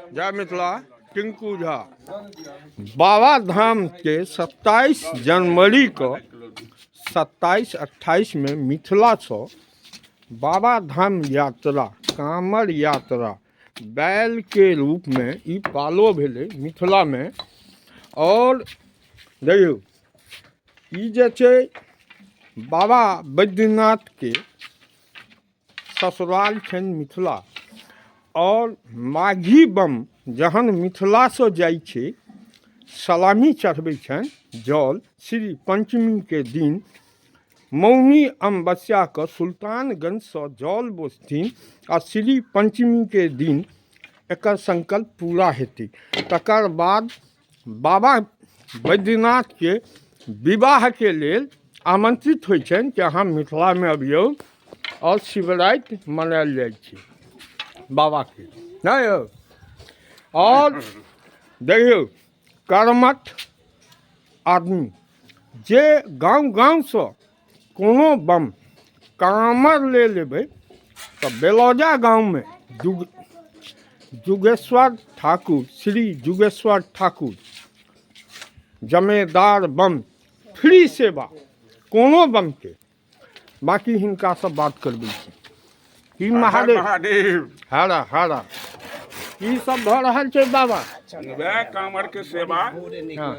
जय मिथिला। टिंकू झा बाबा धाम के 27 जनवरी के 27 28 में मिथिला से बाबा धाम यात्रा कामर यात्रा बैल के रूप में ई पालो भेलै मिथिला में। और देखियौ ई जे छै बाबा बैद्यनाथ के ससुराल छनि मिथिला। आओर माघी बम जहन मिथिलासँ जाइ छै सलामी चढ़बै छनि जल श्री पञ्चमीके दिन मौनी अमावस्याके सुल्तानगंजसँ जल बोसथिन आ श्री पञ्चमीके दिन एकर संकल्प पूरा हेतै। तकर बाद बाबा बैद्यनाथके विवाहके लेल आमंत्रित होइ छनि कि अहाँ मिथिलामे अबियौ आओर शिवराति मनायल जाइ छै बाबाके नहि यौ। आओर देखियौ कर्मठ आदमी जे गाँव गाँवसँ कोनो बम कामर ले लेबै तऽ बेलौजा गाँवमे जुगेश्वर ठाकुर श्री जुगेश्वर ठाकुर जमेदार बम फ्री सेवा कोनो बमके। बाँकी हिनकासँ बात करबै छी की महादेव महादेव हरा हरा की सब भऽ रहल छै बाबा? वएह कामर के सेवा। हाँ।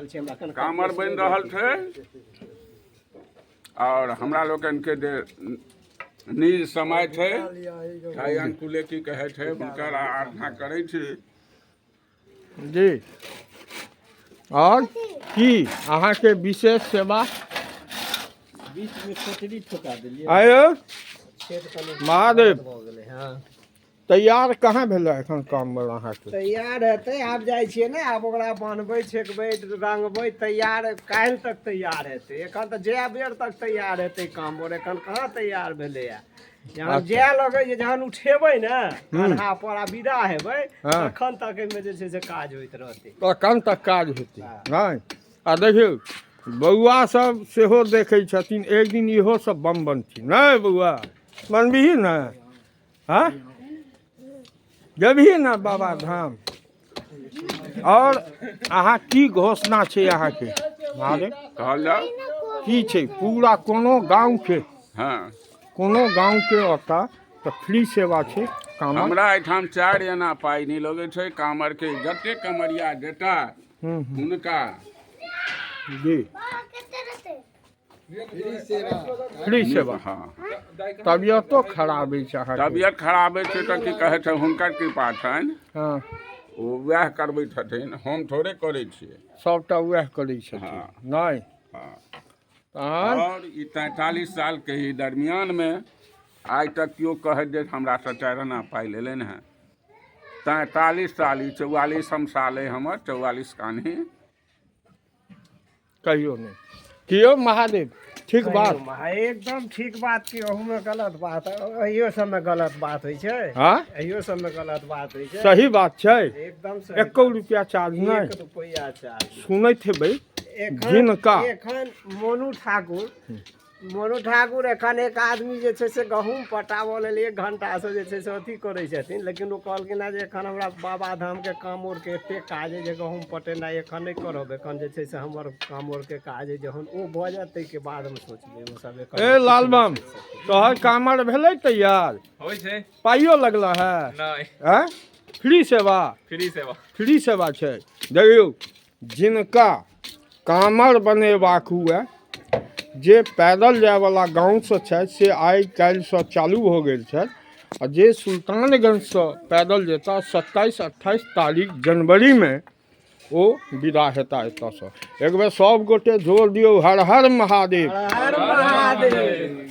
कामर बनि रहल छै और हमरा लोकनि के जे निज समय छै चाहे अंकुले की कहै छै हुनकर आराधना करै छी जी। और की अहाँके विशेष सेवा? बीच में खोटरी ठोका देलियै। आयो छेद कनि महादेव। भऽ गेलै। हँ, तैयार कहाँ भेलै एखन कामर अहाँके? तैयार हेतै, आब जाइ छियै ने, आब ओकरा बान्हबै, छेकबै, रंगबै, तैयार काल्हि तक तैयार हेतै। एखन तऽ जाय बेर तक तैयार हेतै कामर, एखन कहाँ तैयार भेलैया। जहन जाय लगै छै, जहन उठेबै ने कन्हा पर आ विदा हेबै, तखन तक एहिमे जे छै से काज होइत रहतै, तखन तक काज हेतै। नहि आ देखियौ बौआ सब सेहो देखै छथिन, एक दिन इहो सब बम बनथिन। नहि बौआ बनबिही ने? हाँ जेबही ने बाबा धाम? और अहाँ की घोषणा छै अहाँके महादेव? कहल जाउ की छै पूरा कोनो गाँवके? हँ, कोनो गाँवके ओतऽ तऽ फ्री सेवा छै कामर। हमरा एहिठाम 4 आना पाइ नहि लगै छै कामर के, जते कमरिया जेता हुनका जी फ्री सेवा। हँ। तबियतो खराब अछि अहाँके? तबियत खराब छै तऽ की कहै छै हुनकर कृपा छनि। हँ। ओ वएह करबै छथिन, हम थोड़े करै छियै। सभटा उएह करै छथिन। हँ। नहि हँ। तहन और ई 43 साल के ही दरमियान में आइ तक केओ कहैत जे हमरासँ 4 आना पाइ लेलनि हेँ। 43 साल, ई 44म साल अइ हमर, 44 कान्ही। कहियो नहि कियो महादेव ठीक बात? एकदम ठीक बात। की ओहूमे गलत बात? एहियो सबमे गलत बात होइ छै? हाँ, एहियो सबमे गलत बात होइ छै? सही बात छै। एकदम सही। एको रुपया चार्ज नहि? 1 रुपैआ चार्ज। सुनैत हेबै एखन जिनका एखन मोनू ठाकुर, मोनू ठाकुर एखन एक आदमी जे छै से गहूँम पटाबऽ लेल 1 घंटासँ जे छै से अथी करै छथिन, लेकिन ओ कहलखिन हेँ जे एखन हमरा बाबा धामके कामोरके एतेक काज अइ जे गहूँम पटेनाइ एखन नहि करब, एखन जे छै से हमर कामोरके काज अइ, जहन ओ भऽ जायत ताहिके बाद हम सोचबै। ओ सब एखन ए लालबम, तोहर कामर भेलै तैयार? होइ छै। पाइयो लगला है? नहि। आँय, फ्री सेवा? फ्री सेवा। फ्री सेवा छै। देखियौ जिनका कामर बनेबाक हुए, जे पैदल जायवला गाँवसँ छथि से आइ काल्हिसँ चालू हो गेल छथि, आ जे सुल्तानगंजसँ पैदल जेता 27 28 तारीख जनवरीमे ओ विदा हेता एतऽसँ। एक बेर सब गोटे जोर दियौ, हर हर महादेव। हर महादेव।